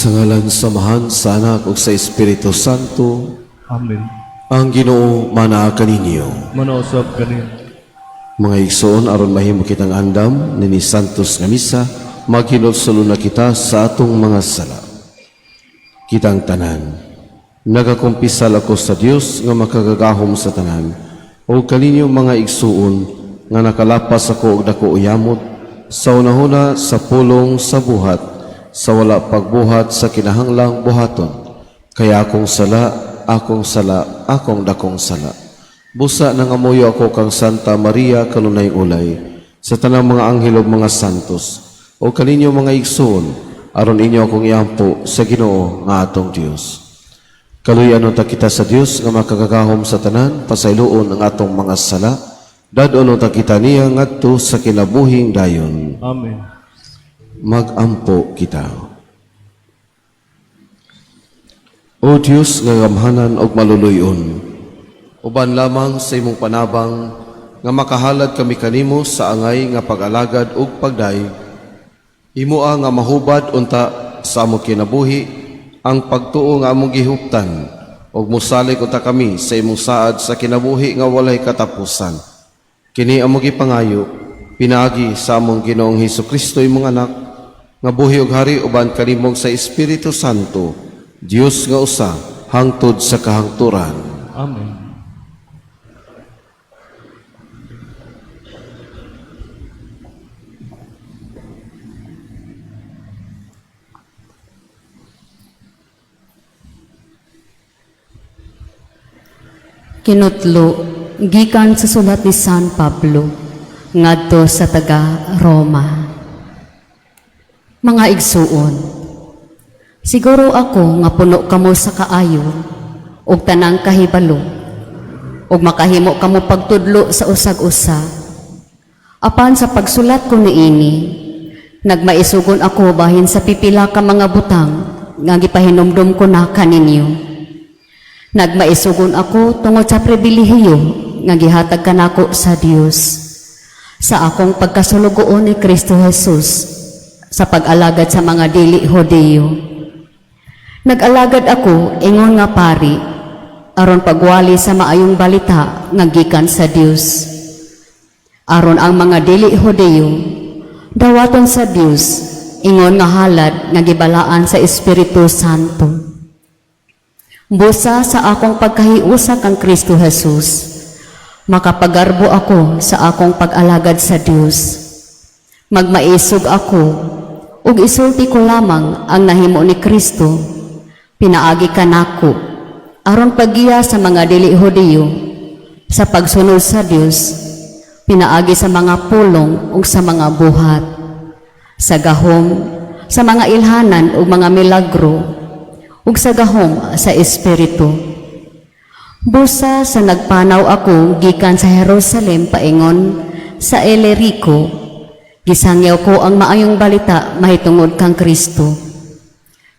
Sa ngalan sa Amahan, sa Anak ug sa Espiritu Santo, Amen. Ang Ginoo manaa kaninyo. Manausab kanin. Mga igsoon, aron mahimo kitang andam nini Santos nga Misa, maghinulsol na kita sa atong mga sala. Kitang tanan, nagakumpisal ako sa Dios nga makagagahom sa tanan, o kaninyo, mga igsuon, nga nakalapas ako og dako uyamot sa unahuna, sa pulong, sa buhat, sa wala pagbuhat sa kinahanglang buhaton. Kay akong sala, akong sala, akong dakong sala. Busa nangamuyo ako kang Santa Maria, kanunay ulay, sa tanang mga anghel ug mga santos, o kaninyo, mga igsoon, aron inyo akong iampo sa Ginoo nga atong Dios. Kaluy-an ta kita sa Dios nga makagagahom sa tanan, pasayloon ang atong mga sala, dad-on ta kita niya ngadto sa kinabuhing dayon. Amen. Magampo kita. O Dios nga gamhanan og maluluyon, uban lamang sa imong panabang nga makahalad kami kanimo sa angay nga pag-alagad ug pagdayeg. Himoa nga mahubad unta sa among kinabuhi ang pagtuo nga among gihuptan ug mosalig unta kami sa imong saad sa kinabuhi nga walay katapusan. Kini among gipangayo pinaagi sa among Ginoong Hesus Kristo, imong anak, nga buhi ug hari uban kanimo sa Espiritu Santo, Dios nga usa, hangtod sa kahangturan. Amen. Kinutlo gikan sa sulat ni San Pablo ngadto sa taga Roma. Mga igsuon, siguro ako nga puno kamo sa kaayo ug tanang kahibalo ug makahimo kamo pagtudlo sa usag-usa. Apan sa pagsulat ko niini, nagmaisugon ako bahin sa pipila ka mga butang nga gipahinumdom ko na kaninyo. Nagmaisugon ako tungod sa pribilehiyo nga gihatag kanako sa Dios sa akong pagkasulugoon ni Kristo Jesus sa pag-alagad sa mga dili Hudiyo. Nag-alagad ako ingon nga pari aron pagwali sa maayong balita nga gikan sa Dios, aron ang mga dili Hudiyo dawaton sa Dios ingon nga halad nga gibalaan sa Espiritu Santo. Busa sa akong pagkahiusa kang Kristo Jesus, makapagarbo ako sa akong pag-alagad sa Dios. Magmaisog ako, ug isulti ko lamang ang nahimo ni Kristo, pinaagi kanako, aron paggiya sa mga dili Hudiyo, sa pagsunod sa Dios, pinaagi sa mga pulong ug sa mga buhat, sa gahom, sa mga ilhanan ug mga milagro, ug sa gahom sa Espiritu. Busa sa nagpanaw ako gikan sa Jerusalem paingon sa Ilirico, gisangyaw ko ang maayong balita mahitungod kang Kristo.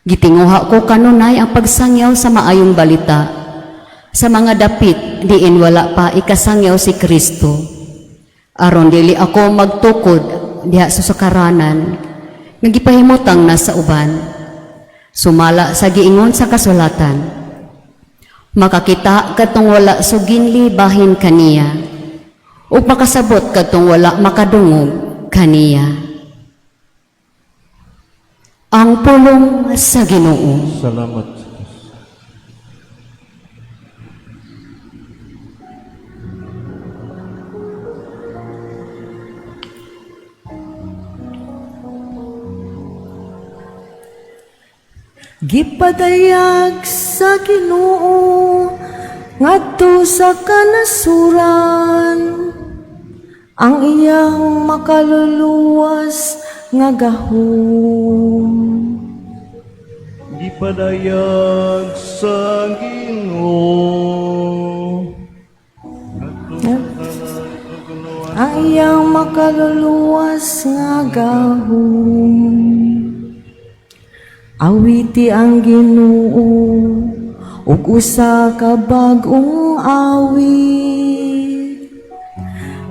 Gitinguha ko kanunay ang pagsangyaw sa maayong balita sa mga dapit diin wala pa ikasangyaw si Kristo, aron dili ako magtukod diha sa sukaranan nga gipahimutang na sa uban. Sumala sa giingon sa kasulatan, "Makakita kadtong wala suginli bahin kaniya, ug makasabot kadtong wala makadungog kaniya." Ang pulong sa Ginoo. Salamat sa Diyos. Gipadayag sa Ginoo ngadto sa kanasuran ang iyang makaluluwas nga gahom. Gipadayag sa Ginoo ang iyang makaluluwas nga gahom. Awiti ang Ginoo ug usa ka bag-ong awit.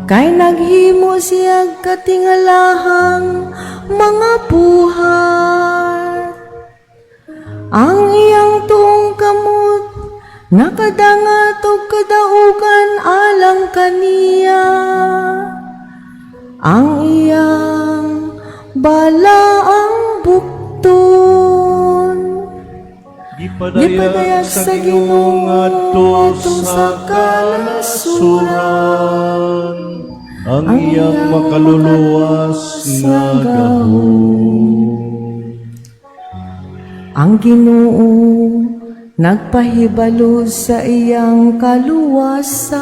Kay naghimo siya katingalahang mga buhat. Nakadangat og kadaugan alang kaniya, ang iyang balaang bukton. Gipadayag sa Ginoo ngadto sa kanasuran ang iyang makaluluwas nga gahom. Ang Ginoo nagpahibalo sa iyang kaluwasan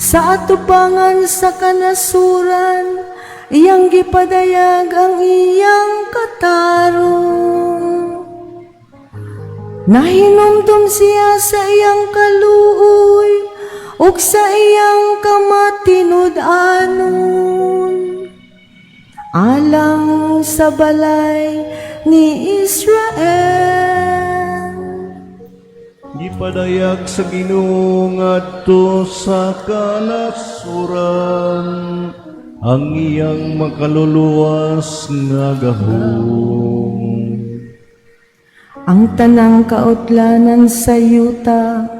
sa atubangan sa kanasuran, iyang gipadayag ang iyang katarong. Nahinumdum siya sa iyang kaluoy ug sa iyang kamatinud-anon alang sa balay ni Israel. Gipadayag sa Ginoo ngadto sa kanasuran ang iyang makaluluwas nga gahom. Ang tanang kautlanan sa yuta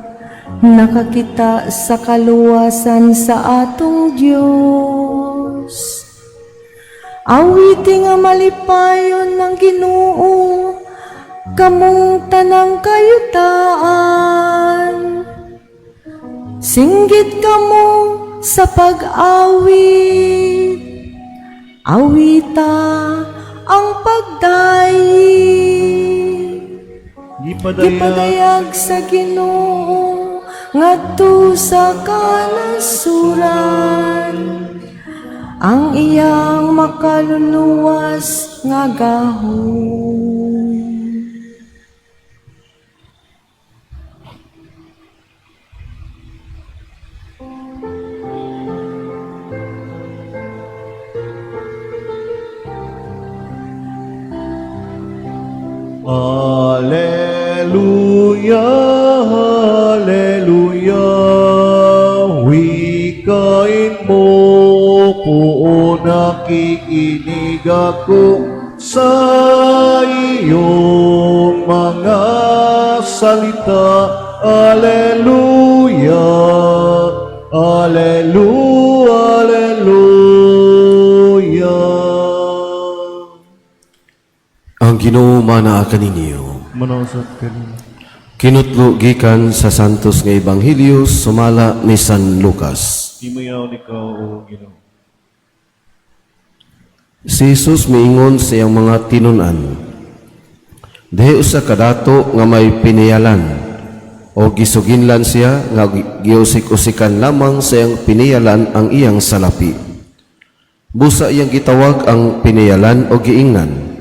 nakakita sa kaluwasan sa atong Dios. Awiti nga malipayon ng Ginoo, kamong tanang kayutaan. Singgit kamo sa pag-awit, awita ang pagdayi. Gipadayag Gipadayag sa Ginoo ngadto sa kanasuran ang iyang makaluluwas nga gahom. Alleluia, Alleluia, wikain mo po, nakikinig ako sa iyong mga salita. Alleluia, Alleluia, Alleluia. Ang Ginoo manaa kaninyo. Manausap kanimo. Kinutlo gikan sa Santos nga Ebanghelyo sumala ni San Lucas. Himayaon ikaw, O Ginoo. Si Jesus miingon sa iyang mga tinun-an. Diha usa ka dato nga may piniyalan o gisuginlan siya nga giusik-usikan lamang sa iyang piniyalan ang iyang salapi. Busa iyang gitawag ang piniyalan o giingnan.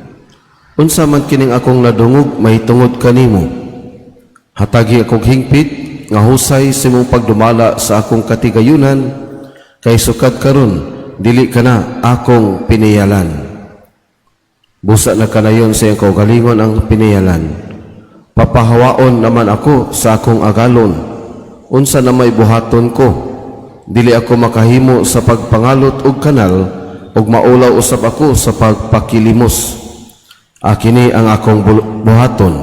Unsa man kining akong nadungog mahitungod kanimo? Hatagi akong hingpit nga husay sa imong pagdumala sa akong katigayunan, kay sukad karon dili ka na akong piniyalan. Busa na kanayon sa iyang kaugalingon ang piniyalan. Papahawaon naman ako sa akong agalon. Unsa na may buhaton ko? Dili ako makahimo sa pagpangalot og kanal ug maulaw usab ako sa pagpakilimos. Akini ang akong buhaton.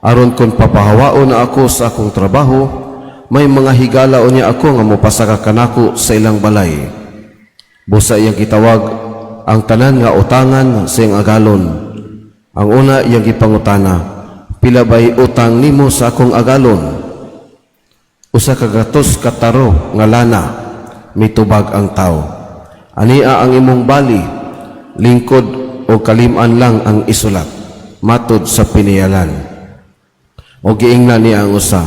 Aron kon papahawaon na ako sa akong trabaho, may mga higala unya ako nga mopasaka kanako sa ilang balay. Busa iyang gitawag ang tanan nga utangan sa iyang agalon. Ang una iyang gipangutana, pila bay utang nimo sa akong agalon? 100 ka taro nga lana, mitubag ang tao. Ania ang imong bali, lingkod o kaliman lang ang isulat, matod sa piniyalan. O giingnan niya ang usa,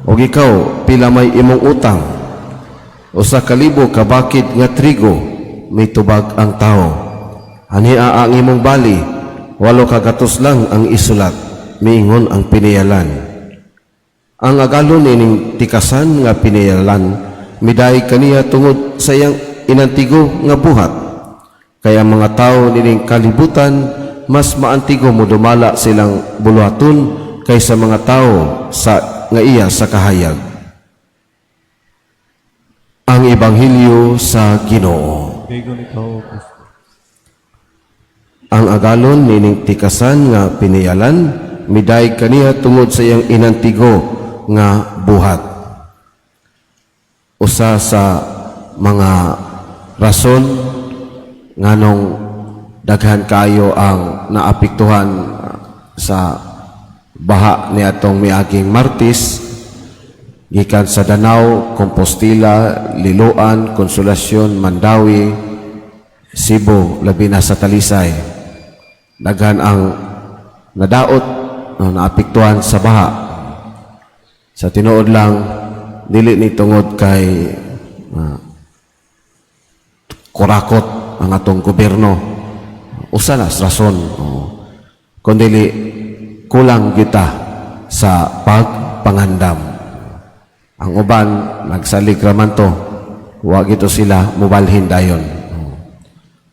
o ikaw, pila may imong utang? 1,000 ka bakid nga trigo, mitubag ang tao. Ania ang imong bali, 800 lang ang isulat, miingon ang piniyalan. Ang agalon nining tikasan nga piniyalan, midayeg kaniya tungod sa iyang inantigo nga buhat. Kaya ang mga tao nining kalibutan, mas maantigo modumala silang buluhaton kaysa mga tao sa nga iya sa kahayag. Ang Ebanghelyo sa Ginoo. Dayon ikaw, O Kristo. Ang agalon nining tikasan nga piniyalan, Midayeg kaniya tungod sa iyang inantigo nga buhat. Usa sa mga rason nganong daghan kaayo ang naapektuhan sa baha ni atong miaging Martes, gikan sa Danao, Compostela, Liloan, Consolacion, Mandaue, Cebu, labi na sa Talisay. Daghan ang nadaot, no, naapektuhan sa baha. Sa tinuod lang, dili ni tungod kay kurakot ang atong gobyerno. Usa na sa rason. Oh. Kundili kulang kita sa pagpangandam. Ang uban nagsalig raman to, wa gito sila mubalhin dayon. Oh.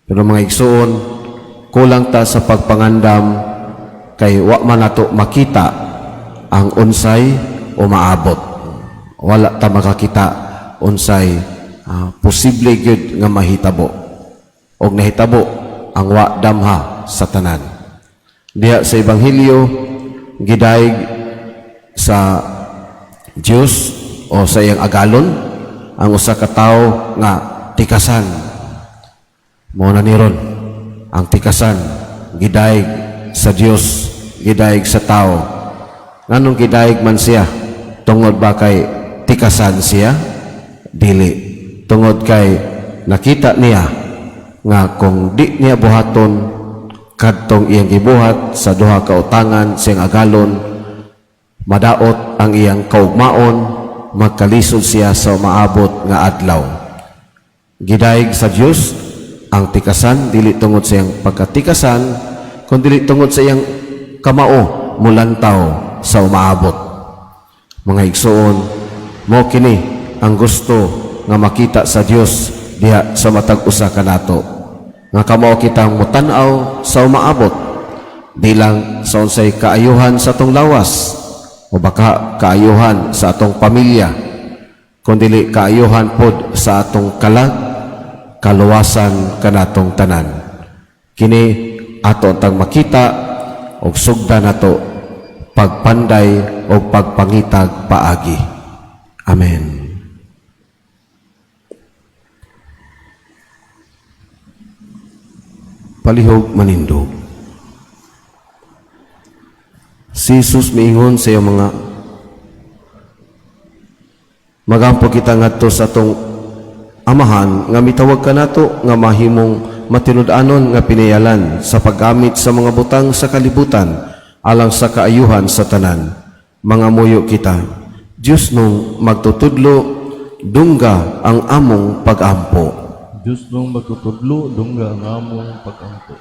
Pero mga igsuon, kulang ta sa pagpangandam kay wa man nato makita ang unsay umaabot. Wala ta makakita unsay posible gyud nga mahitabo. Og nahitabo ang wa damha sa tanan. Diha sa Ebanghelyo, gidayeg sa Dios o sa iyang agalon ang usa ka tawo nga tikasan. Mao na ni ron ang tikasan, gidayeg sa Dios, gidayeg sa tao. Nganong gidayeg man siya? Tungod ba kay tikasan siya? Dili. Tungod kay nakita niya nga kung di niya buhaton kadtong iyang gibuhat sa duha ka utangan siyang agalon, madaot ang iyang kaugmaon, magkalisod siya sa umaabot nga adlaw. Gidayeg sa Dios ang tikasan dili tungod sa iyang pagkatikasan, kun dili tungod sa iyang kamao mulantaw sa umaabot. Mga igsuon, mo kini ang gusto nga makita sa Dios diha sa matag usa kanato, nga kamao kitang mutan-aw sa umaabot, di lang sa unsay kaayuhan sa atong lawas o baka kaayuhan sa atong pamilya, kundili kaayuhan pod sa atong kalag, kaluwasan kanatong tanan. Kini ato tang makita og sugdan nato pagpanday og pagpangitag paagi. Amen. Palihog manindog. Si Jesus miingon sa iyang mga. Magampo kita ngadto sa atong Amahan nga mitawag kanato nga mahimong matinud-anon nga pinayalan sa paggamit sa mga butang sa kalibutan alang sa kaayuhan sa tanan. Mangamuyo kita. Diyos nung magtutudlo, dungga ang among pagampo. Diyos nung magtutudlo, dungga ang among pagampo.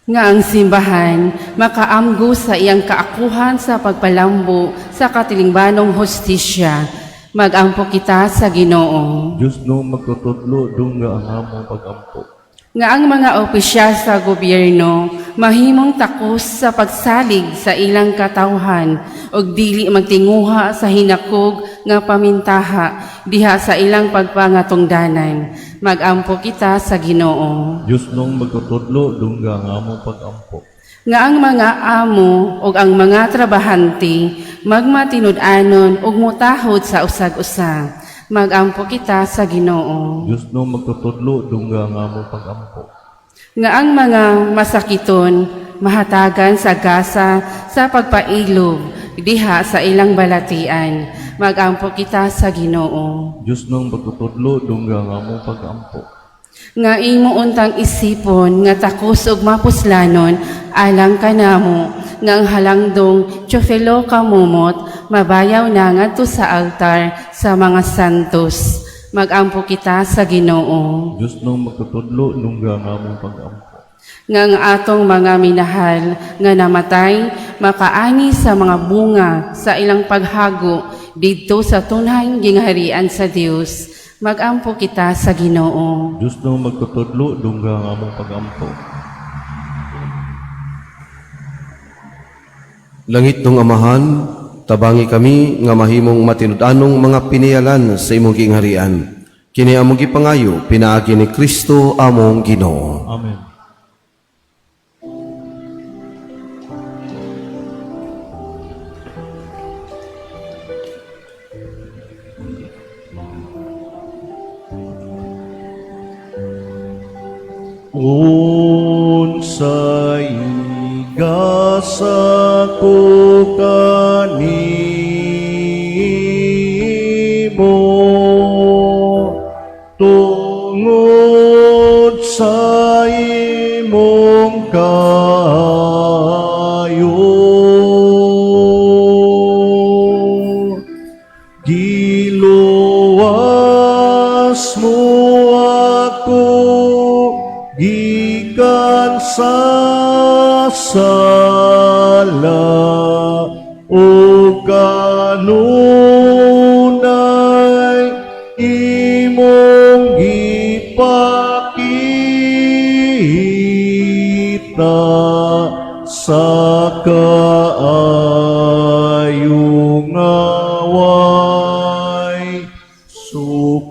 Nga ang simbahan makaamgo sa iyang kaakuhan sa pagpalambo sa katilingbanong hustisya. Magampo kita sa Ginoo. Diyos nung magtutudlo, dungga ang among pagampo. Nga ang mga opisyal sa gobyerno mahimong takos sa pagsalig sa ilang katawhan ug dili magtinguha sa hinakog nga pamintaha diha sa ilang pagpangatungdanan. Magampo kita sa Ginoo. Diyos nung magtutudlo, dungga ang among pagampo. Nga ang mga amo ug ang mga trabahante magmatinud-anon ug motahod sa usag-usa. Magampo kita sa Ginoo. Diyos nung magtutudlo, dungga ang among pagampo. Nga ang mga masakiton mahatagan sa gasa sa pagpailob diha sa ilang balatian. Magampo kita sa Ginoo. Diyos nung magtutudlo, dungga ang among pagampo. Nga imo untang isipon nga takos ug mapuslanon alang kanamo nga ang halangdong Teofilo Camomot mabayaw na ngadto sa altar sa mga santos. Magampo kita sa Ginoo. Diyos nung magtutudlo, dungga ang among pagampo. Nga ang atong mga minahal nga namatay makaani sa mga bunga sa ilang paghago didto sa tunhang gingharian sa Dios. Magampo kita sa Ginoo. Diyos nung magtutudlo, dungga ang among pagampo. Langit nung Amahan, tabangi kami nga mahimong matinud-anong mga piniyalan sa imong gingharian. Kini among gipangayo pinaagi ni Kristo among Ginoo. Amen. Unsay gasa ko kanimo tungod sa imong kaayo? Giluwas mo ako gikan sa sala ug kanunay imong gipakita sa kaayo nga way sukod.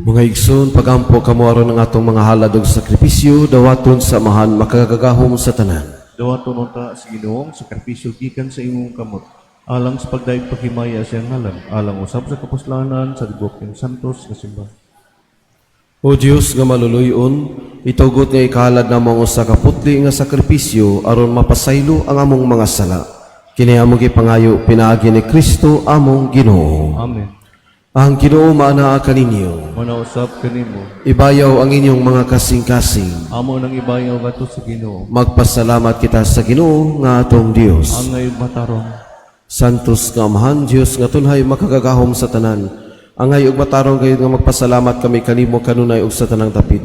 Mga igsoon, pagampo kamo aron ang atong mga halad ug sakripisyo, dawaton sa Amahan makagagahom sa tanan. Dawaton unta sa Ginoo ang sakripisyo gikan sa imong kamot alang sa pagdayeg paghimaya sa iyang ngalan, alang usab sa kapuslanan sa tibuok niyang santos nga simbahan. O Dios nga maluluyon, itugot nga ikahalad namo ang usa ka putli nga sakripisyo aron mapasaylo ang among mga sala. Kini among gipangayo pinaagi ni Kristo among Ginoo. Amen. Ang Ginoo maanaa kaninyo. Manausab kanimo. Ibayaw ang inyong mga kasing-kasing. Amo nang ibayaw ngadto sa Ginoo. Magpasalamat kita sa Ginoo nga atong Dios. Angay matarong. Santos nga Amahan, Dios nga tunhay makagagahom sa tanan. Angay ug matarong gayud nga magpasalamat kami kanimo kanunay ug sa tanang dapit.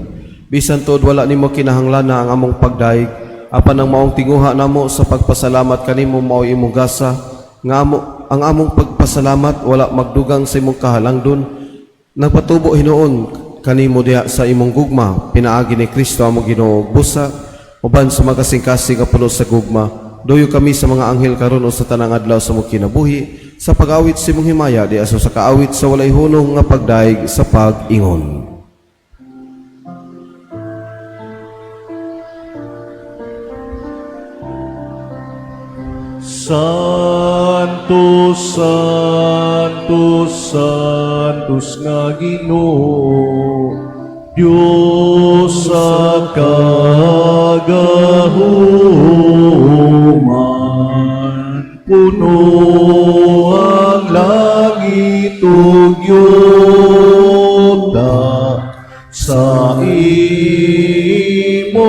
Bisan tuod wala nimo kinahanglana ang among pagdaig, apan ang maong tinguha namo sa pagpasalamat kanimo mao imong gasa nga amo, ang among pagpasalamat wala magdugang sa imong kahalangdon. Nagpatubo hinuon kanimo diha sa imong gugma pinaagi ni Kristo among Ginoo, busa uban sa mga kasing-kasing nga puno sa gugma. Duyo kami sa mga anghel karon o sa tanang adlaw sa imong kinabuhi sa pag-awit sa imong himaya di aso sa kaawit sa walay hunong nga pagdaig sa pag-ingon. Santo, Santo, Santos nga Ginoo, Diyos sa kagahuman, puno ang langit ug yuta sa imong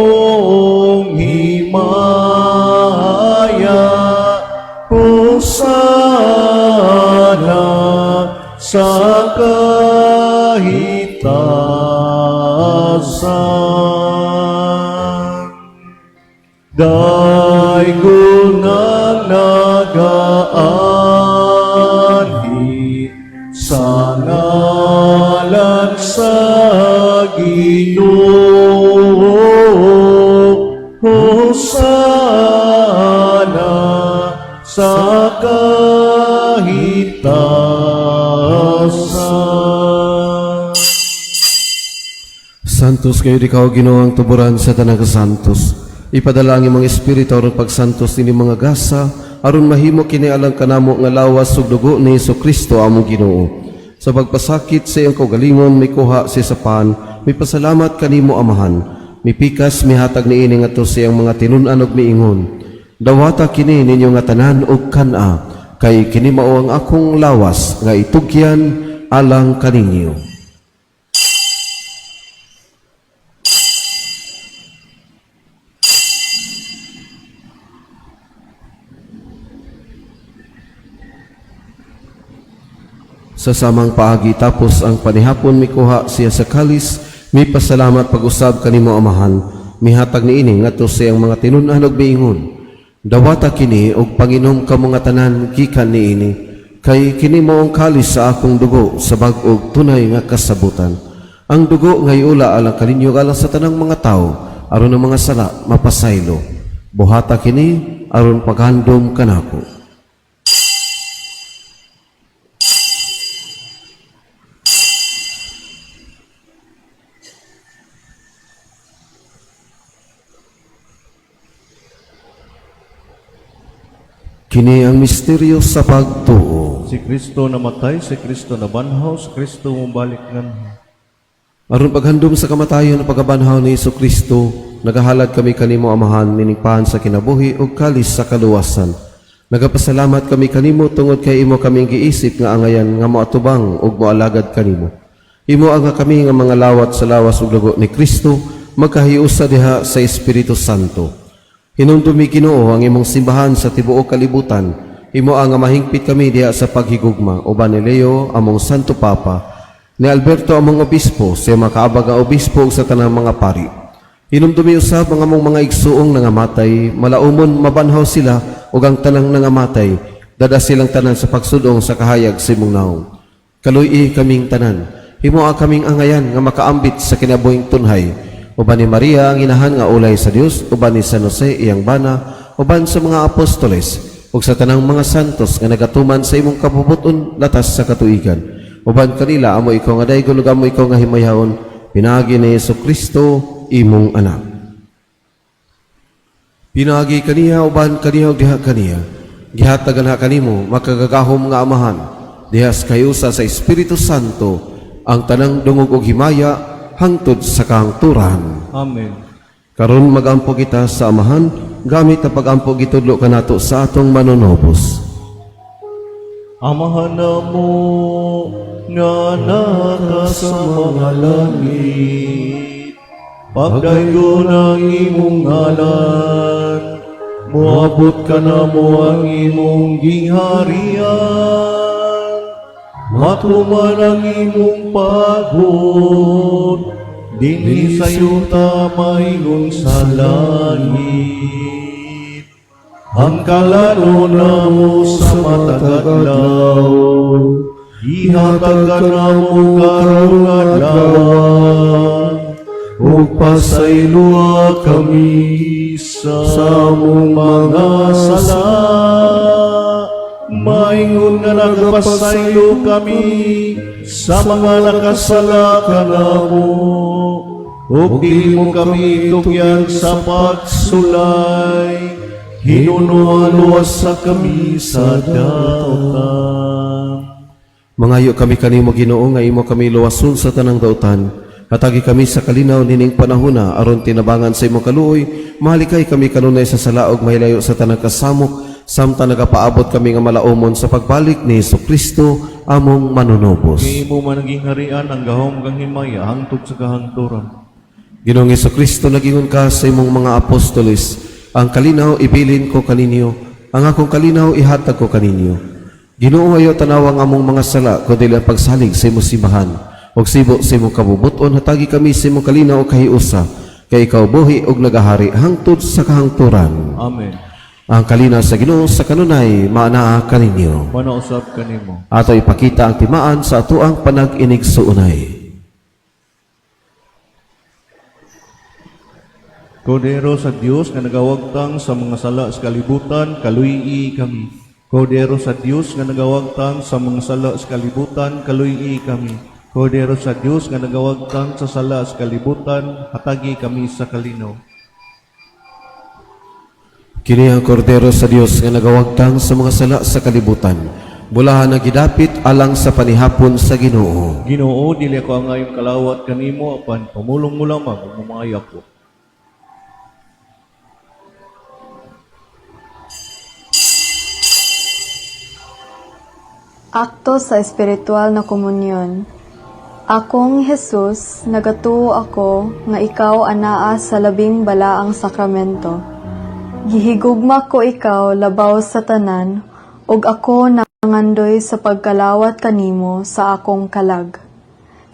himaya. Hosana sa kahitasan. Daygon ang nagaanhi sa ngalan sa Ginoo. Hosana sa kahitasan. Santos kayo ikaw, Ginoo, ang tuburan sa tanang santos. Ipadala ang imong espiritu aron pagsantos ini mga gasa aron mahimo kini alang kanamo nga lawas ug dugo ni Kristo among Ginoo. Sa pagpasakit sa iyang kaugalingon mikuha siya sa pan, mipasalamat kanimo Amahan. Mipikas mihatag niini ngadto sa iyang mga tinun-an ug miingon: "Dawata kini ninyo nga tanan ug kan-a, kay kini mao ang akong lawas nga itugyan alang kaninyo." Sa samang paagi tapos ang panihapon mikuha siya sa kalis, mipasalamat pag-usab kanimo Amahan, mihatag niini ngadto sa iyang mga tinun-an ug miingon: "Dawata kini og panginom kamo nga tanan gikan niini, kay kini mao ang kalis sa akong dugo sa bag-og tunay nga kasabutan. Ang dugo nga iula alang kaninyo ug alang sa tanang mga tawo aron ang mga sala mapasaylo. Buhata kini aron paghandom kanako." Kini ang misteryo sa pagtuo. Si Kristo namatay, si Kristo nabanhaw, si Kristo mobalik nganho. Aron paghandom sa kamatayon ug pagkabanhaw ni Hesus Kristo, nagahalad kami kanimo, Amahan, nining pan sa kinabuhi ug kalis sa kaluwasan. Nagapasalamat kami kanimo tungod kay imo kaming giisip nga angayan nga moatubang ug moalagad kanimo. Himoa nga kami nga mga lawat sa lawas ug dugo ni Kristo magkahiusa diha sa Espiritu Santo. Hinumdumi, Ginoo, ang imong simbahan sa tibuok kalibutan. Himoa nga mahingpit kami diha sa paghigugma uban ni Leo among Santo Papa, ni Alberto among obispo, sa makaabag nga obispo ug sa tanang mga pari. Hinumdumi usab ang among mga igsuong nangamatay, malaumon mabanhaw sila ug ang tanang nangamatay, dad-a silang tanan sa pagsudong sa kahayag sa imong nawong. Kaluy-i kaming tanan. Himoa kaming angayan nga makaambit sa kinabuhing tunhay. Uban ni Maria ang inahan nga ulay sa Dios, uban ni San Jose iyang bana, uban sa mga apostoles, ug sa tanang mga santos nga nagatuman sa imong kabubut-on latas sa katuigan. Uban kanila, amo ikaw nga daygon ug amo ikaw nga himayahon, pinaagi ni Hesus Kristo, imong anak. Pinaagi kaniya, uban kaniya ug diha kaniya, gihatag na kanimo, makagagahom nga Amahan, diha sa kahiusa sa Espiritu Santo, ang tanang dungog ug himaya hangtod sa kahangturan. Amen. Karon magampo kita sa Amahan gamit ang pagampo gitudlo kanato sa atong Manunubos. Amahan namo nga naa ka sa mga langit, pagdaygon ang imong ngalan, moabot kanamo ang imong gingharian, matuman ang imong pagbuot, dinhi sa yuta maingon sa langit. Ang kalanon namo sa matag adlaw, ihatag kanamo karong adlaw, ug pasayloa kami sa among mga sala, maingon nga nagapasaylo kami sa mga nakasala kanamo, ug dili mo kami tugyan sa pagsulay, hinunoa luwasa kami sa dautan. Mangayo kami kanimo, Ginoo, nga imo kami luwason sa tanang dautan. Hatagi kami sa kalinaw nining panahona aron tinabangan sa imong kaluoy, mahalikay kami kanunay sa sala ug mahilayo sa tanang kasamok samtang nagapaabot kami nga malaumon sa pagbalik ni Hesus Kristo among manunubos. Kay imo man ang gingharian, ang gahom kang himaya hangtod sa kahangturan. Ginoong Kristo, nagingon ka sa imong mga apostoles, "Ang kalinaw ibilin ko kaninyo, ang akong kalinaw ihatag ko kaninyo." Ginoo, ayaw tanawa ang among mga sala, kundi ang pagsalig sa imong simbahan. Og sibo sa imong kabubuton, hatagi kami sa imong kalinaw o kahiusa, kay ikaw buhi og nagahari hangtod sa kahangturan. Amen. Ang kalinaw sa Ginoo sa kanunay maanaa kaninyo. Manausab kanimo. Ato ipakita ang timaan sa atoang panag-inigsuonay. Kordero sa Dios nga nagawagtang sa mga sala sa kalibutan, kaluy-i kami. Kordero sa Dios nga nagawagtang sa mga sala sa kalibutan, kaluy-i kami. Kordero sa Dios nga nagawagtang sa sala sa kalibutan, hatagi kami sa kalinaw. Kini ang kordero sa Dios nga nagawagtang sa mga sala sa kalibutan. Bulahan ang gidapit alang sa panihapon sa Ginoo. Ginoo, dili ako angayong kalawat kanimo apan pamulong mo lamang ug mamaayo ako. Akto sa espiritual na komunyon. Akong Jesus, nagatuo ako nga ikaw anaa sa labing balaang sakramento. Gihigugma ko ikaw labaw sa tanan, ug ako nangandoy sa pagkalawat kanimo sa akong kalag.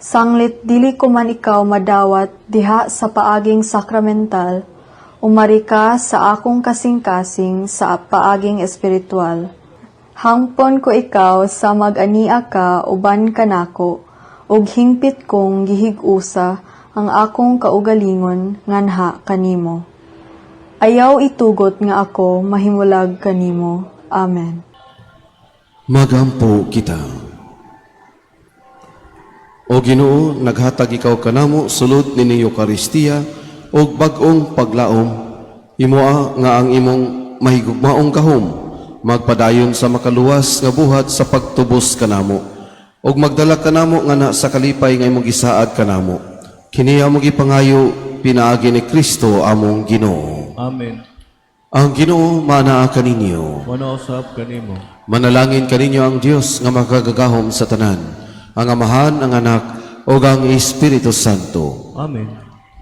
Sanglit dili ko man ikaw madawat diha sa paaging sakramental, umari ka sa akong kasing-kasing sa paaging espiritual. Hangpon ko ikaw sa mag-ania ka uban kanako, ug hingpit kong gihig-usa ang akong kaugalingon nganha kanimo. Ayaw itugot nga ako mahimulag kanimo. Amen. Magampo kita. O Ginoo, naghatag ikaw kanamo sulod ni Eukaristiya og bag-ong paglaom. Himoa nga ang imong mahigugmaong gahom magpadayon sa makaluwas nga buhat sa pagtubos kanamo ug magdala kanamo ngana sa kalipay nga imong gisaad kanamo. Kini among gipangayo pinaagi ni Kristo among Ginoo. Amen. Ang Ginoo manaa kaninyo. Manaa usab kanimo. Manalangin kaninyo ang Dios nga makagagahom sa tanan, ang Amahan, ang Anak, ug ang Espiritu Santo. Amen.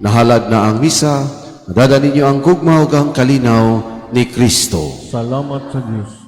Nahalad na ang misa, madada ninyo ang gugma ug ang kalinaw ni Kristo. Salamat sa Dios.